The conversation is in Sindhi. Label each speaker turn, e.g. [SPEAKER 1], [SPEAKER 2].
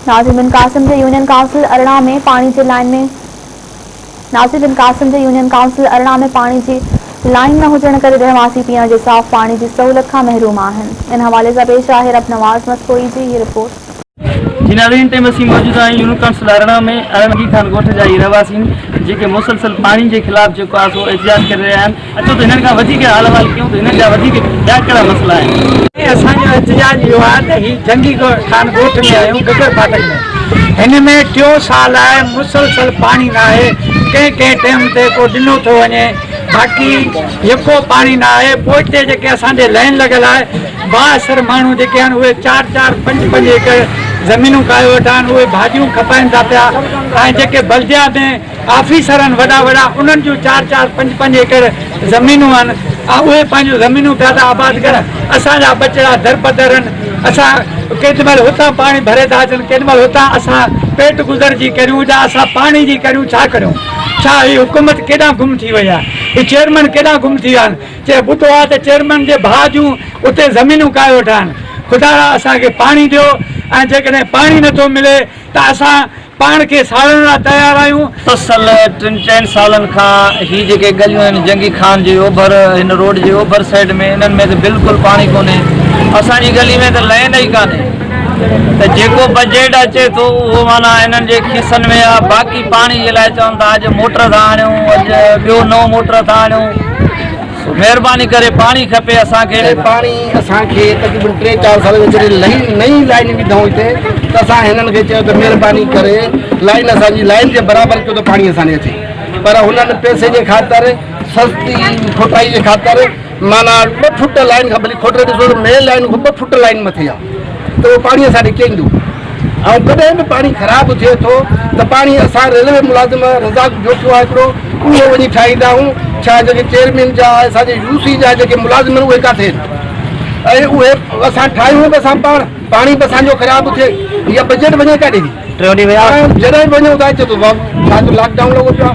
[SPEAKER 1] ناظم بن قاسم جي يونين ڪائونسل 18 ۾ پاڻي جي لائين ۾ ناظم بن قاسم جي يونين ڪائونسل 18 ۾ پاڻي جي لائين نه هجڻ ڪري رهواسي پيئڻ جي صاف پاڻي جي سهولت کان محروم آهن. ان حوالي سان پيش آهي رب نواز مستوئي جي هي رپورٽ.
[SPEAKER 2] جي ناظرين ٽيم اسين موجود آهيون يونين ڪائونسل 18 ۾ 18 جي خان ڳوٺ جا هي رهواسي آهن جيڪي مسلسل پاڻي جي خلاف جيڪو آهي سو احتجاج ڪري رهيا آهن. اچو ته هنن کان وڌيڪ حال احوال ڪيون ته هنن جا وڌيڪ ٻيا ڪهڙا مسئلا آهن.
[SPEAKER 3] اسان جو احتجاج اهو آهي ته هي جنگي خان ڳوٺ ۾ آهيون گگر ڦاٽڪ ۾ هن ۾ ٽيون سال آهي مسلسل پاڻي نه آهي ڪنهن ڪنهن ٽيم تي ڪو ڏنو ٿو وڃي باقي يڪو پاڻي نه آهي پوئتي جيڪي اسان جي لائين لڳل آهي بااثر ماڻهو جيڪي آهن اهي چار چار پنج پنج ايڪڙ زمينون ڪاهي ويٺا آهن اهي ڀاڄيون کپائين ٿا پيا ۽ جيڪي بلديا ۾ آفيسر آهن وڏا وڏا انهن جون چار چار پنج پنج ايڪڙ زمينون آهن اهي پنهنجون زمينون پيا ٿا آباد ڪرن اسان جا ٻچڙا درپدر آهن اسان ڪيڏي مهل هتان پاڻي ڀري ٿا اچن ڪيڏي مهل هتان اسان پيٽ گذر جي ڪريون يا اسان پاڻي جي ڪريون ڇا ڪريون ڇا هي حڪومت ڪيڏانهن گم ٿي وئي آهي هي چيئرمين ڪيڏانهن گم ٿي ويا آهن چي ٻڌو آهي ته چيئرمين جي ڀاء جون اتي زمينون ڪاهي ويٺا آهن خدارا اسان کي پاڻي ڏيو ۽ جيڪڏهن پاڻي نٿو ملي ته اسان پاڻ کي ساڙڻ لاء تيار آهيون.
[SPEAKER 2] مسلسل ٽن چئن سالن کان هي جيڪي ڳليون آهن جنگي خان جي اوڀر هن روڊ جي اوڀر سائيڊ ۾ انهن ۾ ته بلڪل پاڻي ڪونهي اسان جي ڳلي ۾ ته لائين ئي ڪانهي ته جيڪو بجيٽ اچي ٿو اهو معنيٰ انهن جي کيسن ۾ آهي باقي پاڻي جي لاء چون ٿا اڄ موٽر ٿا آڻيون اڄ ٻيو نئون موٽر ٿا آڻيون سو مهرباني ڪري پاڻي کپي اسان کي.
[SPEAKER 4] پاڻي اسان کي تقريبن ٽي چار سال ۾ جڏهن لائين نئين لائين وڌائون هتي ته اسان هنن کي چيو ته مهرباني ڪري لائين اسان جي لائين جي برابر ڪيو ته پاڻي اسان ڏي اچي پر هنن پئسي جي خاطر سستي کوٽائي جي خاطر معنيٰ ٻه فٽ لائين کان ڀلي کوٽي ڏسو ته مين لائين کان ٻه فٽ لائين مٿي آهي ته اهو پاڻي اسان ڏي ڪيئن ايندو ۽ ڪڏهن به پاڻي خراب ٿئي ٿو ته پاڻي اسان ريلوي ملازم رزاق جوکيو آهي هڪڙو اهو وڃي ٺاهيندا آهيون ڇا جيڪي چيئرمين جا اسان جي يو سي جا جيڪي ملازم آهن اهي ڪاٿي آهن ۽ اهي اسان ٺاهيون به اسان پاڻ پاڻي به اسان جو خراب ٿئي يا بجيٽ وڃي ڪاڏي ٿي
[SPEAKER 2] ٽيون ڏينهن ويا
[SPEAKER 4] جڏهن به وڃون ٿا چئي ٿو ڇا جو لاڪ ڊائون لڳو پيو آهي.